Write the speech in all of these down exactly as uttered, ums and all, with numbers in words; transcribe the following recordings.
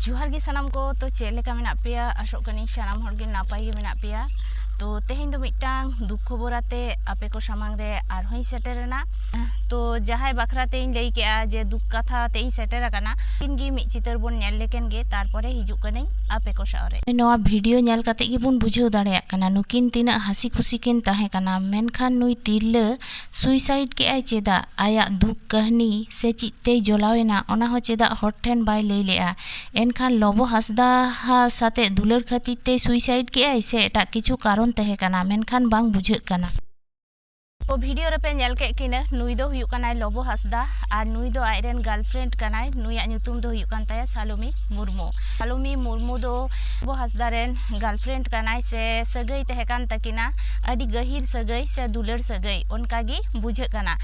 ᱡᱚᱦᱟᱨ ᱜᱮ ᱥᱟᱱᱟᱢ ᱠᱚ᱾ ᱛᱚ ᱪᱮᱫ ᱞᱮᱠᱟ ᱢᱮᱱᱟᱜ ᱯᱮᱭᱟ? ᱟᱥᱚᱜ ᱠᱟᱹᱱᱟᱹᱧ ᱥᱟᱱᱟᱢ ᱦᱚᱲ ᱜᱮ ᱱᱟᱯᱟᱭ ᱜᱮ ᱢᱮᱱᱟᱜ ᱯᱮᱭᱟ᱾ ᱛᱚ ᱛᱮᱦᱮᱧ ᱫᱚ ᱢᱤᱫᱴᱟᱝ ᱫᱩᱠ ᱠᱷᱚᱵᱚᱨ ᱟᱛᱮ ᱟᱯᱮ ᱠᱚ ᱥᱟᱢᱟᱝ ᱨᱮ ᱟᱨᱦᱚᱸᱧ ᱥᱮᱴᱮᱨ ᱮᱱᱟ᱾ ᱛᱚ ᱡᱟᱦᱟᱸᱭ ᱵᱟᱠᱷᱨᱟ ᱛᱮᱧ ᱞᱟᱹᱭ ᱠᱮᱜᱼᱟ ᱡᱮ ᱫᱩᱠ ᱠᱟᱛᱷᱟ ᱛᱮᱧ ᱥᱮᱴᱮᱨ ᱟᱠᱟᱱᱟ, ᱩᱱᱠᱤᱱ ᱜᱮ ᱢᱤᱫ ᱪᱤᱛᱟᱹᱨ ᱵᱚᱱ ᱧᱮᱞ ᱞᱮᱠᱤᱱ ᱜᱮ, ᱛᱟᱨᱯᱚᱨᱮ ᱦᱤᱡᱩᱜ ᱠᱟᱹᱱᱟᱹᱧ ᱟᱯᱮ ᱠᱚ ᱥᱟᱶ ᱨᱮ᱾ ᱱᱚᱣᱟ ᱵᱷᱤᱰᱤᱭᱳ ᱧᱮᱞ ᱠᱟᱛᱮ ᱜᱮᱵᱚᱱ ᱵᱩᱡᱷᱟᱹᱣ ᱫᱟᱲᱮᱭᱟᱜ ᱠᱟᱱᱟ ᱱᱩᱠᱤᱱ ᱛᱤᱱᱟᱹᱜ ᱦᱟᱹᱥᱤ ᱠᱷᱩᱥᱤ ᱠᱤᱱ ᱛᱟᱦᱮᱸ ᱠᱟᱱᱟ, ᱢᱮᱱᱠᱷᱟᱱ ᱱᱩᱭ ᱛᱤᱨᱞᱟᱹ ᱥᱩᱭᱥᱟᱭᱤᱰ ᱠᱮᱜᱼᱟᱭ ᱪᱮᱫᱟᱜ? ᱟᱭᱟᱜ ᱫᱩᱠ ᱠᱟᱹᱦᱱᱤ ᱥᱮ ᱪᱮᱫ ᱛᱮᱭ ᱡᱚᱞᱟᱣ ᱮᱱᱟ, ᱚᱱᱟ ᱦᱚᱸ ᱪᱮᱫᱟᱜ ᱦᱚᱲ ᱴᱷᱮᱱ ᱵᱟᱭ ᱞᱟᱹᱭ ᱞᱮᱜᱼᱟ? ᱮᱱᱠᱷᱟᱱ ᱞᱚᱵᱚ ᱦᱟᱸᱥᱫᱟ ᱦᱟ ᱥᱟᱛᱮ ᱫᱩᱞᱟᱹᱲ ᱠᱷᱟᱹᱛᱤᱨ ᱛᱮ ᱥᱩᱭᱥᱟᱭᱤᱰ ᱠᱮᱜᱼᱟᱭ ᱥᱮ ᱮᱴᱟᱜ ᱠᱤᱪᱷᱩ ᱠᱟᱨᱚᱱ ᱛᱟᱦᱮᱸ ᱠᱟᱱᱟ, ᱢᱮᱱᱠᱷᱟᱱ ᱵᱟᱝ ᱵᱩᱡᱷᱟᱹᱜ ᱠᱟᱱᱟ᱾ ᱛᱚ ᱵᱷᱤᱰᱤᱭᱳ ᱨᱮᱯᱮ ᱧᱮᱞ ᱠᱮᱫ ᱠᱤᱱᱟᱹ, ᱱᱩᱭ ᱫᱚ ᱦᱩᱭᱩᱜ ᱠᱟᱱᱟᱭ ᱞᱚᱵᱚ ᱦᱟᱸᱥᱫᱟ ᱟᱨ ᱱᱩᱭ ᱫᱚ ᱟᱡᱨᱮᱱ ᱜᱟᱨᱞᱯᱷᱨᱮᱱᱰ ᱠᱟᱱᱟᱭ᱾ ᱱᱩᱭᱟᱜ ᱧᱩᱛᱩᱢ ᱫᱚ ᱦᱩᱭᱩᱜ ᱠᱟᱱ ᱛᱟᱭᱟ ᱥᱟᱞᱚᱢᱤ ᱢᱩᱨᱢᱩ᱾ ᱥᱟᱞᱚᱢᱤ ᱢᱩᱨᱢᱩ ᱫᱚ ᱞᱚᱵᱚ ᱦᱟᱸᱥᱫᱟ ᱨᱮᱱ ᱜᱟᱨᱞᱯᱷᱨᱮᱱᱰ ᱠᱟᱱᱟᱭ ᱥᱮ ᱥᱟᱹᱜᱟᱹᱭ ᱛᱟᱦᱮᱸ ᱠᱟᱱ ᱛᱟᱹᱠᱤᱱᱟ, ᱟᱹᱰᱤ ᱜᱟᱹᱦᱤᱨ ᱥᱟᱹᱜᱟᱹᱭ ᱥᱮ ᱫᱩᱞᱟᱹᱲ ᱥᱟᱹᱜᱟᱹᱭ ᱚᱱᱠᱟ ᱜᱮ ᱵᱩᱡᱷᱟᱹᱜ ᱠᱟᱱᱟ᱾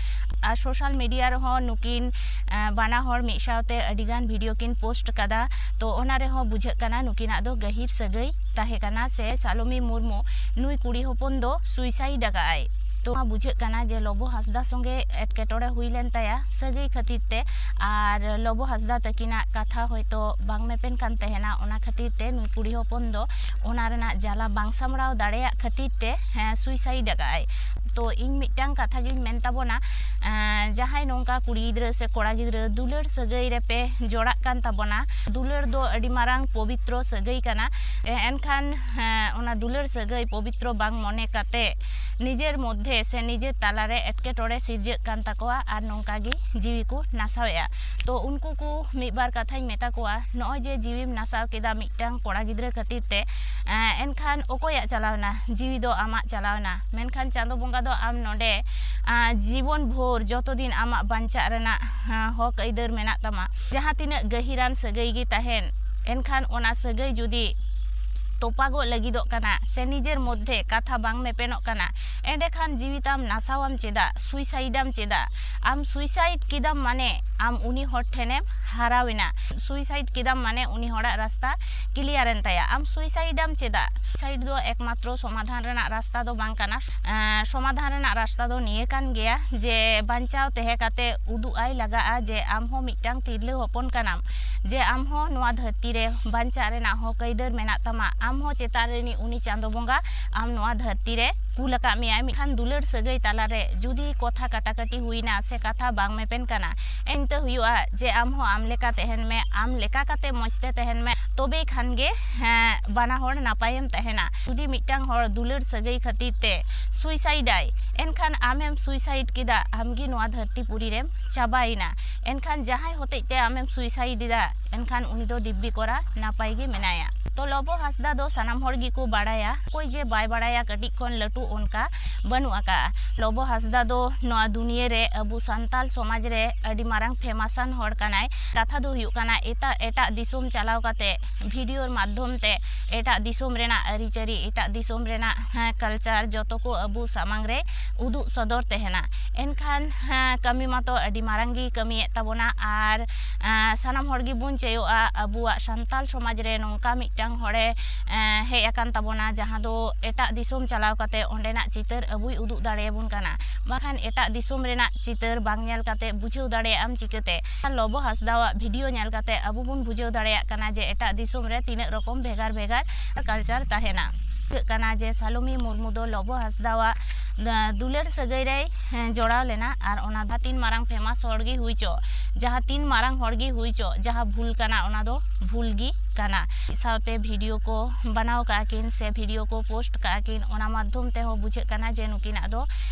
ᱟᱨ ᱥᱳᱥᱟᱞ ᱢᱤᱰᱤᱭᱟ ᱨᱮᱦᱚᱸ ᱱᱩᱠᱤᱱ, ᱮᱸ, ᱵᱟᱱᱟ ᱦᱚᱲ ᱢᱤᱫ ᱥᱟᱶᱛᱮ ᱟᱹᱰᱤ ᱜᱟᱱ ᱵᱷᱤᱰᱤᱭᱳ ᱠᱤᱱ ᱯᱳᱥᱴ ᱠᱟᱫᱟ᱾ ᱛᱚ ᱚᱱᱟ ᱨᱮᱦᱚᱸ ᱵᱩᱡᱷᱟᱹᱜ ᱠᱟᱱᱟ ᱱᱩᱠᱤᱱᱟᱜ ᱫᱚ ᱜᱟᱹᱦᱤᱨ ᱥᱟᱹᱜᱟᱹᱭ ᱛᱟᱦᱮᱸ ᱠᱟᱱᱟ ᱥᱮ ᱥᱟᱞᱚᱢᱤ ᱢᱩᱨᱢᱩ ᱱᱩᱭ ᱠᱩᱲᱤ ᱦᱚᱯᱚᱱ ᱫᱚ ᱥᱩᱭᱥᱟᱭᱤᱰ ᱟᱠᱟᱫ ᱟᱭ᱾ ᱛᱚ ᱚᱱᱟ ᱵᱩᱡᱷᱟᱹᱜ ᱠᱟᱱᱟ ᱡᱮ ᱞᱚᱵᱚ ᱦᱟᱸᱥᱫᱟ ᱥᱚᱸᱜᱮ ᱮᱴᱠᱮᱴᱚᱬᱮ ᱦᱩᱭ ᱞᱮᱱ ᱛᱟᱭᱟ ᱥᱟᱹᱜᱟᱹᱭ ᱠᱷᱟᱹᱛᱤᱨ ᱛᱮ, ᱟᱨ ᱞᱚᱵᱚ ᱦᱟᱸᱥᱫᱟ ᱛᱟᱹᱠᱤᱱᱟᱜ ᱠᱟᱛᱷᱟ ᱦᱚᱭᱛᱳ ᱵᱟᱝ ᱢᱮᱯᱮᱱ ᱠᱟᱱ ᱛᱟᱦᱮᱱᱟ, ᱚᱱᱟ ᱠᱷᱟᱹᱛᱤᱨ ᱛᱮ ᱱᱩᱭ ᱠᱩᱲᱤ ᱦᱚᱯᱚᱱ ᱫᱚ ᱚᱱᱟ ᱨᱮᱱᱟᱜ ᱡᱟᱞᱟ ᱵᱟᱝ ᱥᱟᱢᱵᱲᱟᱣ ᱫᱟᱲᱮᱭᱟᱜ ᱠᱷᱟᱹᱛᱤᱨ ᱛᱮ, ᱦᱮᱸ, ᱥᱩᱭᱥᱟᱭᱤᱰ ᱟᱠᱟᱫ ᱟᱭ᱾ ᱛᱚ ᱤᱧ ᱢᱤᱫᱴᱟᱝ ᱠᱟᱛᱷᱟ ᱜᱤᱧ ᱢᱮᱱ ᱛᱟᱵᱚᱱᱟ, ᱮᱸ, ᱡᱟᱦᱟᱸᱭ ᱱᱚᱝᱠᱟ ᱠᱩᱲᱤ ᱜᱤᱫᱽᱨᱟᱹ ᱥᱮ ᱠᱚᱲᱟ ᱜᱤᱫᱽᱨᱟᱹ ᱫᱩᱞᱟᱹᱲ ᱥᱟᱹᱜᱟᱹᱭ ᱨᱮᱯᱮ ᱡᱚᱲᱟᱜ ᱠᱟᱱ ᱛᱟᱵᱚᱱᱟ, ᱫᱩᱞᱟᱹᱲ ᱫᱚ ᱟᱹᱰᱤ ᱢᱟᱨᱟᱝ ᱯᱚᱵᱤᱛᱨᱚ ᱥᱟᱹᱜᱟᱹᱭ ᱠᱟᱱᱟ᱾ ᱮ-, ᱮᱱᱠᱷᱟᱱ, ᱦᱮᱸ, ᱚᱱᱟ ᱫᱩᱞᱟᱹᱲ ᱥᱟᱹᱜᱟᱹᱭ ᱯᱚᱵᱤᱛᱨᱚ ᱵᱟᱝ ᱢᱚᱱᱮ ᱠᱟᱛᱮ ᱱᱤᱡᱮᱨ ᱢᱚᱫᱽᱫᱷᱮ ᱥᱮ ᱱᱤᱡᱮᱨ ᱛᱟᱞᱟᱨᱮ ᱮᱴᱠᱮᱴᱚᱬᱮ ᱥᱤᱨᱡᱟᱹᱜ ᱠᱟᱱ ᱛᱟᱠᱚᱣᱟ ᱟᱨ ᱱᱚᱝᱠᱟ ᱜᱮ ᱡᱤᱣᱤ ᱠᱚ ᱱᱟᱥᱟᱣᱮᱫᱼᱟ᱾ ᱛᱚ ᱩᱱᱠᱩ ᱠᱚ ᱢᱤᱫ ᱵᱟᱨ ᱠᱟᱛᱷᱟᱧ ᱢᱮᱛᱟ ᱠᱚᱣᱟ, ᱱᱚᱜᱼᱚᱭ ᱡᱮ ᱡᱤᱣᱤᱢ ᱱᱟᱥᱟᱣ ᱠᱮᱫᱟ ᱢᱤᱫᱴᱟᱝ ᱠᱚᱲᱟ ᱜᱤᱫᱽᱨᱟᱹ ᱠᱷᱟᱹᱛᱤᱨ ᱛᱮ, ᱮᱸ, ᱮᱱᱠᱷᱟᱱ ᱚᱠᱚᱭᱟᱜ ᱪᱟᱞᱟᱣᱱᱟ? ᱡᱤᱣᱤ ᱫᱚ ᱟᱢᱟᱜ ᱪᱟᱞᱟᱣᱱᱟ, ᱢᱮᱱᱠᱷᱟᱱ ᱪᱟᱸᱫᱚ ᱵᱚᱸᱜᱟ ᱫᱚ ᱟᱢ ᱱᱚᱰᱮ, ᱟᱸ, ᱡᱤᱵᱚᱱ ᱵᱷᱳᱨ ᱡᱚᱛᱚ ᱫᱤᱱ ᱟᱢᱟᱜ ᱵᱟᱧᱪᱟᱜ ᱨᱮᱱᱟᱜ, ᱦᱟᱸ, ᱦᱚᱠ ᱟᱹᱭᱫᱟᱹᱨ ᱢᱮᱱᱟᱜ ᱛᱟᱢᱟ᱾ ᱡᱟᱦᱟᱸ ᱛᱤᱱᱟᱹᱜ ᱜᱟᱹᱦᱤᱨᱟᱱ ᱥᱟᱹᱜᱟᱹᱭ ᱜᱮ ᱛᱟᱦᱮᱱ, ᱮᱱᱠᱷᱟᱱ ᱚᱱᱟ ᱥᱟᱹᱜᱟᱹᱭ ᱡᱩᱫᱤ ᱛᱚᱯᱟᱜᱚᱜ ᱞᱟᱹᱜᱤᱫᱚᱜ ᱠᱟᱱᱟ ᱥᱮ ᱱᱤᱡᱮᱨ ᱢᱚᱫᱽᱫᱷᱮ ᱠᱟᱛᱷᱟ ᱵᱟᱝ ᱢᱮᱯᱮᱱᱚᱜ ᱠᱟᱱᱟ, ᱮᱸᱰᱮᱠᱷᱟᱱ ᱡᱤᱣᱤ ᱛᱟᱢ ᱱᱟᱥᱟᱣᱟᱢ ᱪᱮᱫᱟᱜ? ᱥᱩᱭᱥᱟᱭᱤᱰᱟᱢ ᱪᱮᱫᱟᱜ? ᱟᱢ ᱥᱩᱭᱥᱟᱭᱤᱰ ᱠᱮᱫᱟᱢ ᱢᱟᱱᱮ ᱟᱢ ᱩᱱᱤ ᱦᱚᱲ ᱴᱷᱮᱱᱮᱢ ᱦᱟᱨᱟᱣ ᱮᱱᱟ᱾ ᱥᱩᱭᱥᱟᱭᱤᱰ ᱠᱮᱫᱟᱢ ᱢᱟᱱᱮ ᱩᱱᱤ ᱦᱚᱲᱟᱜ ᱨᱟᱥᱛᱟ ᱠᱞᱤᱭᱟᱨ ᱮᱱ ᱛᱟᱭᱟ᱾ ᱟᱢ ᱥᱩᱭᱥᱟᱭᱤᱰ ᱟᱢ ᱪᱮᱫᱟᱜ? ᱥᱩᱭᱥᱟᱭᱤᱰ ᱫᱚ ᱮᱠᱢᱟᱛᱨᱚ ᱥᱚᱢᱟᱫᱷᱟᱱ ᱨᱮᱱᱟᱜ ᱨᱟᱥᱛᱟ ᱫᱚ ᱵᱟᱝ ᱠᱟᱱᱟ᱾ ᱮᱸ, ᱥᱚᱢᱟᱫᱷᱟᱱ ᱨᱮᱱᱟᱜ ᱨᱟᱥᱛᱟ ᱫᱚ ᱱᱤᱭᱟᱹ ᱠᱟᱱ ᱜᱮᱭᱟ ᱡᱮ ᱵᱟᱧᱪᱟᱣ ᱛᱟᱦᱮᱸ ᱠᱟᱛᱮ ᱩᱫᱩᱜ ᱟᱭ ᱞᱟᱜᱟᱜᱼᱟ ᱡᱮ ᱟᱢ ᱦᱚᱸ ᱢᱤᱫᱴᱟᱝ ᱛᱤᱨᱞᱟᱹ ᱦᱚᱯᱚᱱ ᱠᱟᱱᱟᱢ, ᱡᱮ ᱟᱢ ᱦᱚᱸ ᱱᱚᱣᱟ ᱫᱷᱟᱹᱨᱛᱤ ᱨᱮ ᱵᱟᱧᱪᱟᱜ ᱨᱮᱱᱟᱜ ᱦᱚᱸ ᱟᱹᱭᱫᱟᱹᱨ ᱢᱮᱱᱟᱜ ᱛᱟᱢᱟ᱾ ᱟᱢ ᱦᱚᱸ ᱪᱮᱛᱟᱱ ᱨᱤᱱᱤᱡ ᱩᱱᱤ ᱪᱟᱸᱫᱚ ᱵᱚᱸᱜᱟ ᱟᱢ ᱱᱚᱣᱟ ᱫᱷᱟᱹᱨᱛᱤ ᱨᱮ ᱠᱩᱞ ᱟᱠᱟᱫ ᱢᱮᱭᱟᱭ᱾ ᱢᱤᱫ ᱠᱷᱟᱱ ᱫᱩᱞᱟᱹᱲ ᱥᱟᱹᱜᱟᱹᱭ ᱛᱟᱞᱟᱨᱮ ᱡᱩᱫᱤ ᱠᱚᱛᱷᱟ ᱠᱟᱴᱟᱠᱟᱴᱤ ᱦᱩᱭᱱᱟ ᱥᱮ ᱠᱟᱛᱷᱟ ᱵᱟᱝ ᱢᱮᱯᱮᱱ ᱠᱟᱱᱟ, ᱮᱱᱛᱮ ᱦᱩᱭᱩᱜᱼᱟ ᱡᱮ ᱟᱢ ᱦᱚᱸ ᱟᱢ ᱞᱮᱠᱟ ᱛᱟᱦᱮᱱ ᱢᱮ, ᱟᱢ ᱞᱮᱠᱟ ᱠᱟᱛᱮ ᱢᱚᱡᱽ ᱛᱮ ᱛᱟᱦᱮᱱ ᱢᱮ, ᱛᱚᱵᱮ ᱠᱷᱟᱱ ᱜᱮ, ᱦᱮᱸ, ᱵᱟᱱᱟ ᱦᱚᱲ ᱱᱟᱯᱟᱭᱮᱢ ᱛᱟᱦᱮᱱᱟ᱾ ᱡᱩᱫᱤ ᱢᱤᱫᱴᱟᱝ ᱦᱚᱲ ᱫᱩᱞᱟᱹᱲ ᱥᱟᱹᱜᱟᱹᱭ ᱠᱷᱟᱹᱛᱤᱨ ᱛᱮ ᱥᱩᱭᱥᱟᱭᱤᱰᱟᱭ, ᱮᱱᱠᱷᱟᱱ ᱟᱢᱮᱢ ᱥᱩᱭᱥᱟᱭᱤᱰ ᱠᱮᱫᱟ, ᱟᱢᱜᱮ ᱱᱚᱣᱟ ᱫᱷᱟᱹᱨᱛᱤ ᱯᱩᱨᱤ ᱨᱮᱢ ᱪᱟᱵᱟᱭᱮᱱᱟ᱾ ᱮᱱᱠᱷᱟᱱ ᱡᱟᱦᱟᱸᱭ ᱦᱚᱛᱮᱡ ᱛᱮ ᱟᱢᱮᱢ ᱥᱩᱭᱥᱟᱭᱤᱰ ᱮᱫᱟ, ᱮᱱᱠᱷᱟᱱ ᱩᱱᱤ ᱫᱚ ᱫᱤᱵᱽᱵᱤ ᱠᱚᱨᱟ ᱱᱟᱯᱟᱭ ᱜᱮ ᱢᱮᱱᱟᱭᱟ᱾ ᱛᱚ ᱞᱚᱵᱚ ᱦᱟᱸᱥᱫᱟ ᱫᱚ ᱥᱟᱱᱟᱢ ᱦᱚᱲ ᱜᱮᱠᱚ ᱵᱟᱲᱟᱭᱟ, ᱚᱠᱚᱭ ᱡᱮ ᱵᱟᱭ ᱵᱟᱲᱟᱭᱟ, ᱠᱟᱹᱴᱤᱡ ᱠᱷᱚᱱ ᱞᱟᱹᱴᱩ ᱚᱱᱠᱟ ᱵᱟᱹᱱᱩᱜ ᱟᱠᱟᱜᱼᱟ᱾ ᱞᱚᱵᱚ ᱦᱟᱸᱥᱫᱟ ᱫᱚ ᱱᱚᱣᱟ ᱫᱩᱱᱤᱭᱟᱹ ᱨᱮ ᱟᱵᱚ ᱥᱟᱱᱛᱟᱞ ᱥᱚᱢᱟᱡᱽ ᱨᱮ ᱟᱹᱰᱤ ᱢᱟᱨᱟᱝ ᱯᱷᱮᱢᱟᱥᱟᱱ ᱦᱚᱲ ᱠᱟᱱᱟᱭ᱾ ᱠᱟᱛᱷᱟ ᱫᱚ ᱦᱩᱭᱩᱜ ᱠᱟᱱᱟ ᱮᱴᱟᱜ, ᱮᱴᱟᱜ ᱫᱤᱥᱚᱢ ᱪᱟᱞᱟᱣ ᱠᱟᱛᱮ ᱵᱷᱤᱰᱤᱭᱳ ᱢᱟᱫᱽᱫᱷᱚᱢ ᱛᱮ ᱮᱴᱟᱜ ᱫᱤᱥᱚᱢ ᱨᱮᱱᱟᱜ ᱟᱹᱨᱤᱪᱟᱹᱞᱤ, ᱮᱴᱟᱜ ᱫᱤᱥᱚᱢ ᱨᱮᱱᱟᱜ, ᱦᱮᱸ, ᱠᱟᱞᱪᱟᱨ ᱡᱚᱛᱚ ᱠᱚ ᱟᱵᱚ ᱥᱟᱢᱟᱝ ᱨᱮ ᱩᱫᱩᱜ ᱥᱚᱫᱚᱨ ᱛᱟᱦᱮᱱᱟ᱾ ᱮᱱᱠᱷᱟᱱ, ᱦᱮᱸ, ᱠᱟᱹᱢᱤ ᱢᱟᱛᱚ ᱟᱹᱰᱤ ᱢᱟᱨᱟᱝ ᱜᱮᱭ ᱠᱟᱹᱢᱤᱭᱮᱫ ᱛᱟᱵᱚᱱᱟ ᱟᱨ, ᱮᱸ, ᱥᱟᱱᱟᱢ ᱦᱚᱲ ᱜᱮᱵᱚᱱ ᱪᱟᱹᱭᱚᱜᱼᱟ ᱟᱵᱚᱣᱟᱜ ᱥᱟᱱᱛᱟᱞ ᱥᱚᱢᱟᱡᱽ ᱨᱮ ᱱᱚᱝᱠᱟ ᱢᱤᱫᱴᱟᱝ ᱦᱚᱲᱮ, ᱮᱸ, ᱦᱮᱡ ᱟᱠᱟᱱ ᱛᱟᱵᱚᱱᱟ ᱡᱟᱦᱟᱸ ᱫᱚ ᱮᱴᱟᱜ ᱫᱤᱥᱚᱢ ᱪᱟᱞᱟᱣ ᱠᱟᱛᱮ ᱚᱸᱰᱮᱱᱟᱜ ᱪᱤᱛᱟᱹᱨ ᱟᱵᱚᱭ ᱩᱫᱩᱜ ᱫᱟᱲᱮᱭᱟᱵᱚᱱ ᱠᱟᱱᱟ᱾ ᱵᱟᱠᱷᱟᱱ ᱮᱴᱟᱜ ᱫᱤᱥᱚᱢ ᱨᱮᱱᱟᱜ ᱪᱤᱛᱟᱹᱨ ᱵᱟᱝ ᱧᱮᱞ ᱠᱟᱛᱮ ᱵᱩᱡᱷᱟᱹᱣ ᱫᱟᱲᱮᱭᱟᱜ ᱟᱢ ᱪᱤᱠᱟᱹᱛᱮ? ᱞᱚᱵᱚ ᱦᱟᱸᱥᱫᱟᱣᱟᱜ ᱵᱷᱤᱰᱤᱭᱳ ᱧᱮᱞ ᱠᱟᱛᱮ ᱟᱵᱚ ᱵᱚᱱ ᱵᱩᱡᱷᱟᱹᱣ ᱫᱟᱲᱮᱭᱟᱜ ᱠᱟᱱᱟ ᱡᱮ ᱮᱴᱟᱜ ᱫᱤᱥᱚᱢ ᱨᱮ ᱛᱤᱱᱟᱹᱜ ᱨᱚᱠᱚᱢ ᱵᱷᱮᱜᱟᱨ ᱵᱷᱮᱜᱟᱨ ᱠᱟᱞᱪᱟᱨ ᱛᱟᱦᱮᱱᱟ᱾ ᱴᱷᱤᱠᱟᱹᱜ ᱠᱟᱱᱟ ᱡᱮ ᱥᱟᱞᱚᱢᱤ ᱢᱩᱨᱢᱩ ᱫᱚ ᱞᱚᱵᱚ ᱦᱟᱸᱥᱫᱟᱣᱟᱜ, ᱮᱸ, ᱫᱩᱞᱟᱹᱲ ᱥᱟᱹᱜᱟᱹᱭ ᱨᱮᱭ, ᱮᱸ, ᱡᱚᱲᱟᱣ ᱞᱮᱱᱟ ᱟᱨ ᱚᱱᱟ ᱫᱚ ᱛᱤᱱ ᱢᱟᱨᱟᱝ ᱯᱷᱮᱢᱟᱥ ᱦᱚᱲ ᱜᱮ ᱦᱩᱭ ᱪᱚ, ᱡᱟᱦᱟᱸ ᱛᱤᱱ ᱢᱟᱨᱟᱝ ᱦᱚᱲ ᱜᱮ ᱦᱩᱭ ᱪᱚ, ᱡᱟᱦᱟᱸ ᱵᱷᱩᱞ ᱠᱟᱱᱟ ᱚᱱᱟ ᱫᱚ ᱵᱷᱩᱞ ᱜᱮ ᱠᱟᱱᱟ᱾ ᱢᱤᱫ ᱥᱟᱶᱛᱮ ᱵᱷᱤᱰᱤᱭᱳ ᱠᱚ ᱵᱮᱱᱟᱣ ᱠᱟᱜᱼᱟ ᱠᱤᱱ ᱥᱮ ᱵᱷᱤᱰᱤᱭᱳ ᱠᱚ ᱯᱳᱥᱴ ᱠᱟᱜᱼᱟ ᱠᱤᱱ, ᱚᱱᱟ ᱢᱟᱫᱽᱫᱷᱚᱢ ᱛᱮᱦᱚᱸ ᱵᱩᱡᱷᱟᱹᱜ ᱠᱟᱱᱟ ᱡᱮ ᱱᱩᱠᱤᱱᱟᱜ ᱫᱚ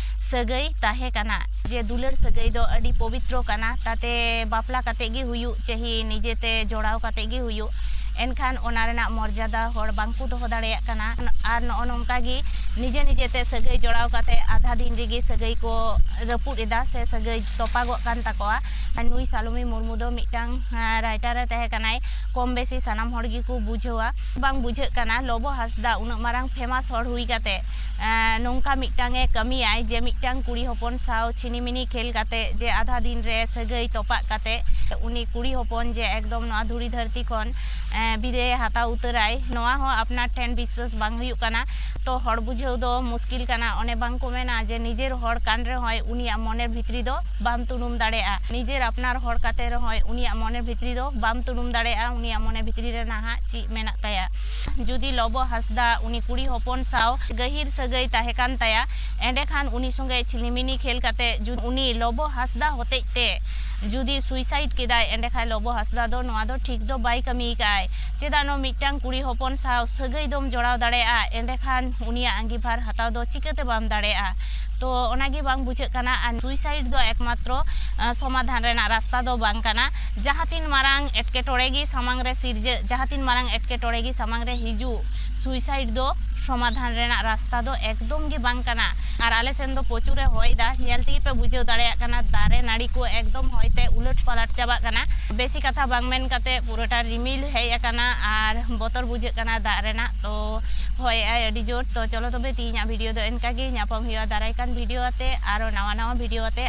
ᱥᱟᱹᱜᱟᱹᱭ ᱛᱟᱦᱮᱸ ᱠᱟᱱᱟ, ᱡᱮ ᱫᱩᱞᱟᱹᱲ ᱥᱟᱹᱜᱟᱹᱭ ᱫᱚ ᱟᱹᱰᱤ ᱯᱚᱵᱤᱛᱨᱚ ᱠᱟᱱᱟ, ᱛᱟᱛᱮ ᱵᱟᱯᱞᱟ ᱠᱟᱛᱮ ᱜᱮ ᱦᱩᱭᱩᱜ ᱪᱟᱹᱦᱤ ᱱᱤᱡᱮᱛᱮ ᱡᱚᱲᱟᱣ ᱠᱟᱛᱮ ᱜᱮ ᱦᱩᱭᱩᱜ, ᱮᱱᱠᱷᱟᱱ ᱚᱱᱟ ᱨᱮᱱᱟᱜ ᱢᱚᱨᱡᱟᱫᱟ ᱦᱚᱲ ᱵᱟᱝ ᱠᱚ ᱫᱚᱦᱚ ᱫᱟᱲᱮᱭᱟᱜ ᱠᱟᱱᱟ᱾ ᱟᱨ ᱱᱚᱜᱼᱚ ᱱᱚᱝᱠᱟ ᱜᱮ ᱱᱤᱡᱮ ᱱᱤᱡᱮ ᱛᱮ ᱥᱟᱹᱜᱟᱹᱭ ᱡᱚᱲᱟᱣ ᱠᱟᱛᱮ ᱟᱫᱷᱟ ᱫᱤᱱ ᱨᱮᱜᱮ ᱥᱟᱹᱜᱟᱹᱭ ᱠᱚ ᱨᱟᱹᱯᱩᱫ ᱮᱫᱟ ᱥᱮ ᱥᱟᱹᱜᱟᱹᱭ ᱛᱚᱯᱟᱜᱚᱜ ᱠᱟᱱ ᱛᱟᱠᱚᱣᱟ᱾ ᱱᱩᱭ ᱥᱟᱞᱚᱢᱤ ᱢᱩᱨᱢᱩ ᱫᱚ ᱢᱤᱫᱴᱟᱝ ᱨᱟᱭᱴᱟᱨ ᱮ ᱛᱟᱦᱮᱸ ᱠᱟᱱᱟᱭ, ᱠᱚᱢ ᱵᱮᱥᱤ ᱥᱟᱱᱟᱢ ᱦᱚᱲ ᱜᱮᱠᱚ ᱵᱩᱡᱷᱟᱹᱣᱟ᱾ ᱵᱟᱝ ᱵᱩᱡᱷᱟᱹᱜ ᱠᱟᱱᱟ ᱞᱚᱵᱚ ᱦᱟᱸᱥᱫᱟ ᱩᱱᱟᱹᱜ ᱢᱟᱨᱟᱝ ᱯᱷᱮᱢᱟᱥ ᱦᱚᱲ ᱦᱩᱭ ᱠᱟᱛᱮ ᱱᱚᱝᱠᱟ ᱢᱤᱫᱴᱟᱝ ᱮ ᱠᱟᱹᱢᱤᱭᱟᱭ ᱡᱮ ᱢᱤᱫᱴᱟᱝ ᱠᱩᱲᱤ ᱦᱚᱯᱚᱱ ᱥᱟᱶ ᱪᱷᱤᱱᱤᱢᱤᱱᱤ ᱠᱷᱮᱞ ᱠᱟᱛᱮ ᱡᱮ ᱟᱫᱷᱟ ᱫᱤᱱ ᱨᱮ ᱥᱟᱹᱜᱟᱹᱭ ᱛᱚᱯᱟᱜ ᱠᱟᱛᱮ ᱩᱱᱤ ᱠᱩᱲᱤ ᱦᱚᱯᱚᱱ ᱡᱮ ᱮᱠᱫᱚᱢ ᱱᱚᱣᱟ ᱫᱷᱩᱲᱤ ᱫᱷᱟᱹᱨᱛᱤ ᱠᱷᱚᱱ ᱵᱤᱫᱟᱹᱭᱮ ᱦᱟᱛᱟᱣ ᱩᱛᱟᱹᱨᱟᱭ, ᱱᱚᱣᱟ ᱦᱚᱸ ᱟᱯᱱᱟᱨ ᱴᱷᱮᱱ ᱵᱤᱥᱥᱟᱹᱥ ᱵᱟᱝ ᱦᱩᱭᱩᱜ ᱠᱟᱱᱟ᱾ ᱛᱚ ᱦᱚᱲ ᱵᱩᱡᱷᱟᱹᱣ ᱫᱚ ᱢᱩᱥᱠᱤᱞ ᱠᱟᱱᱟ᱾ ᱚᱱᱮ ᱵᱟᱝ ᱠᱚ ᱢᱮᱱᱟ ᱡᱮ ᱱᱤᱡᱮᱨ ᱦᱚᱲ ᱠᱟᱱ ᱨᱮᱦᱚᱸᱭ ᱩᱱᱤᱭᱟᱜ ᱢᱚᱱᱮᱨ ᱵᱷᱤᱛᱨᱤ ᱫᱚ ᱵᱟᱢ ᱛᱩᱱᱩᱢ ᱫᱟᱲᱮᱭᱟᱜᱼᱟ᱾ ᱱᱤᱡᱮᱨ ᱟᱯᱱᱟᱨ ᱦᱚᱲ ᱠᱟᱛᱮ ᱨᱮᱦᱚᱸᱭ ᱩᱱᱤᱭᱟᱜ ᱢᱚᱱᱮ ᱵᱷᱤᱛᱨᱤ ᱫᱚ ᱵᱟᱢ ᱛᱩᱱᱩᱢ ᱫᱟᱲᱮᱭᱟᱜᱼᱟ ᱩᱱᱤᱭᱟᱜ ᱢᱚᱱᱮ ᱵᱷᱤᱛᱨᱤ ᱨᱮ ᱱᱟᱦᱟᱜ ᱪᱮᱫ ᱢᱮᱱᱟᱜ ᱛᱟᱭᱟ᱾ ᱡᱩᱫᱤ ᱞᱚᱵᱚ ᱦᱟᱸᱥᱫᱟ ᱩᱱᱤ ᱠᱩᱲᱤ ᱦᱚᱯᱚᱱ ᱥᱟᱶ ᱜᱟᱹᱦᱤᱨ ᱥᱟᱹᱜᱟᱹᱭ ᱛᱟᱦᱮᱸ ᱠᱟᱱ ᱛᱟᱭᱟ, ᱮᱸᱰᱮᱠᱷᱟᱱ ᱩᱱᱤ ᱥᱚᱸᱜᱮ ᱪᱷᱤᱞᱤᱢᱤᱱᱤ ᱠᱷᱮᱞ ᱠᱟᱛᱮ ᱡᱩᱫᱤ ᱩᱱᱤ ᱞᱚᱵᱚ ᱦᱟᱸᱥᱫᱟ ᱦᱚᱛᱮᱡ ᱛᱮ ᱡᱩᱫᱤ ᱥᱩᱭᱥᱟᱭᱤᱰ ᱠᱮᱫᱟᱭ, ᱮᱸᱰᱮᱠᱷᱟᱱ ᱞᱚᱵᱚ ᱦᱟᱸᱥᱫᱟ ᱫᱚ ᱱᱚᱣᱟ ᱫᱚ ᱴᱷᱤᱠ ᱫᱚ ᱵᱟᱭ ᱠᱟᱹᱢᱤ ᱟᱠᱟᱫᱼᱟᱭ᱾ ᱪᱮᱫᱟᱜ ᱱᱚᱣᱟ ᱢᱤᱫᱴᱟᱝ ᱠᱩᱲᱤ ᱦᱚᱯᱚᱱ ᱥᱟᱶ ᱥᱟᱹᱜᱟᱹᱭ ᱫᱚᱢ ᱡᱚᱲᱟᱣ ᱫᱟᱲᱮᱭᱟᱜᱼᱟ, ᱮᱸᱰᱮᱠᱷᱟᱱ ᱩᱱᱤᱭᱟᱜ ᱟᱸᱜᱤᱵᱷᱟᱨ ᱦᱟᱛᱟᱣ ᱫᱚ ᱪᱤᱠᱟᱹᱛᱮ ᱵᱟᱢ ᱫᱟᱲᱮᱭᱟᱜᱼᱟ? ᱛᱚ ᱚᱱᱟᱜᱮ ᱵᱟᱝ ᱵᱩᱡᱷᱟᱹᱜ ᱠᱟᱱᱟ᱾ ᱟᱨ ᱥᱩᱭᱥᱟᱭᱤᱰ ᱫᱚ ᱮᱠᱢᱟᱛᱨᱚ ᱥᱚᱢᱟᱫᱷᱟᱱ ᱨᱮᱱᱟᱜ ᱨᱟᱥᱛᱟ ᱫᱚ ᱵᱟᱝ ᱠᱟᱱᱟ᱾ ᱡᱟᱦᱟᱸ ᱛᱤᱱ ᱢᱟᱨᱟᱝ ᱮᱴᱠᱮᱴᱚᱬᱮ ᱜᱮ ᱥᱟᱢᱟᱝ ᱨᱮ ᱥᱤᱨᱡᱟᱹᱜ, ᱡᱟᱦᱟᱸ ᱛᱤᱱ ᱢᱟᱨᱟᱝ ᱮᱴᱠᱮᱴᱚᱬᱮ ᱜᱮ ᱥᱟᱢᱟᱝ ᱨᱮ ᱦᱤᱡᱩᱜ, ᱥᱩᱭᱥᱟᱭᱤᱰ ᱫᱚ ᱥᱚᱢᱟᱫᱷᱟᱱ ᱨᱮᱱᱟᱜ ᱨᱟᱥᱛᱟ ᱫᱚ ᱮᱠᱫᱚᱢ ᱜᱮ ᱵᱟᱝ ᱠᱟᱱᱟ᱾ ᱟᱨ ᱟᱞᱮ ᱥᱮᱱ ᱫᱚ ᱯᱨᱚᱪᱩᱨ ᱮ ᱦᱚᱭ ᱫᱟ, ᱧᱮᱞ ᱛᱮᱜᱮ ᱯᱮ ᱵᱩᱡᱷᱟᱹᱣ ᱫᱟᱲᱮᱭᱟᱜ ᱠᱟᱱᱟ ᱫᱟᱨᱮ ᱱᱟᱹᱲᱤ ᱠᱚ ᱮᱠᱫᱚᱢ ᱦᱚᱭ ᱛᱮ ᱩᱞᱟᱹᱴ ᱯᱟᱞᱟᱴ ᱪᱟᱵᱟᱜ ᱠᱟᱱᱟ᱾ ᱵᱮᱥᱤ ᱠᱟᱛᱷᱟ ᱵᱟᱝ ᱢᱮᱱ ᱠᱟᱛᱮ ᱯᱩᱨᱟᱹᱴᱟ ᱨᱤᱢᱤᱞ ᱦᱮᱡ ᱟᱠᱟᱱᱟ ᱟᱨ ᱵᱚᱛᱚᱨ ᱵᱩᱡᱷᱟᱹᱜ ᱠᱟᱱᱟ ᱫᱟᱜ ᱨᱮᱱᱟᱜ᱾ ᱛᱚ ᱦᱚᱭᱮᱜᱼᱟᱭ ᱟᱹᱰᱤ ᱡᱳᱨ᱾ ᱛᱚ ᱪᱚᱞᱚ ᱛᱚᱵᱮ ᱛᱮᱦᱮᱧᱟᱜ ᱵᱷᱤᱰᱤᱭᱳ ᱫᱚ ᱤᱱᱠᱟ ᱜᱮ, ᱧᱟᱯᱟᱢ ᱦᱩᱭᱩᱜᱼᱟ ᱫᱟᱨᱟᱭ ᱠᱟᱱ ᱵᱷᱤᱰᱤᱭᱳ ᱟᱛᱮ, ᱟᱨᱚ ᱱᱟᱣᱟ ᱱᱟᱣᱟ ᱵᱷᱤᱰᱤᱭᱳ ᱟᱛᱮ᱾